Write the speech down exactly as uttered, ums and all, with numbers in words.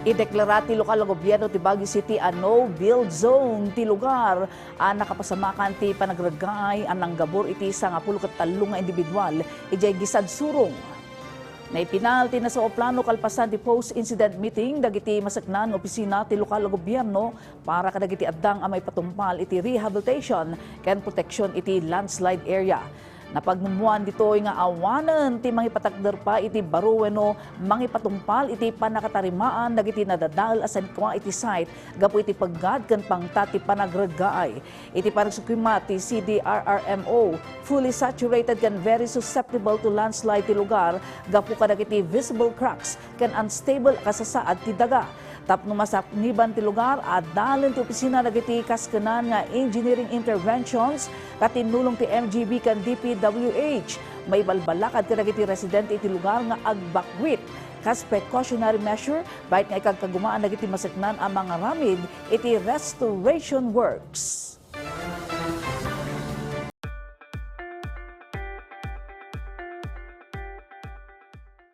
Ideklara ti lokal a gobierno ti Baguio City a no-build zone ti lugar a nakapasamakan ti panagreggaay a nanggabur iti sangapulo ket tallo nga individual idiay Gisadsurong. Naipinal ti nasao a plano kalpasan ti post-incident meeting dagiti maseknan nga opisina ti lokal a gobierno para kadagiti addang a maipatungpal iti rehabilitation ken protection iti landslide area. Napagnummoan ditoy nga awanen ti mangipatakder pay iti baro wenno mangipatungpal iti pannakatarimaan dagiti nadadael a sankua iti site gapu iti peggad ken pangta ti panagreggaay. Iti panagsukimat ti C D R R M O, fully saturated ken very susceptible to landslide ti lugar gapu kadagiti visible cracks ken unstable a kasasaad ti daga. Tapno masakniban ti lugar, adalen ti opisina dagiti kaskenan nga engineering interventions, katinnulong ti M G B ken D P W H. Maibalbalakad kadagiti residente iti lugar nga agbakwit kas precautionary measure, bayat nga ikagkagumaan dagiti maseknan a mangaramid iti restoration works.